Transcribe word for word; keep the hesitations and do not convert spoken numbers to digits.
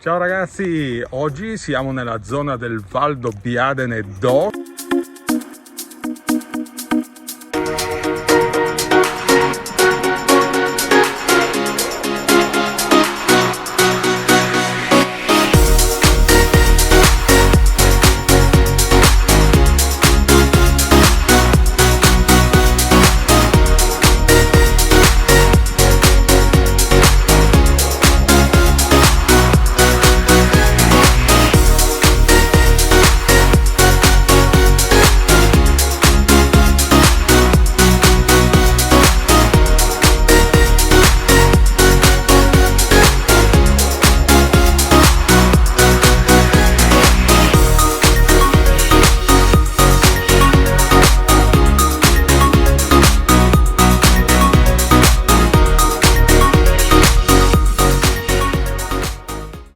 Ciao ragazzi, oggi siamo nella zona del Val do Biadene do.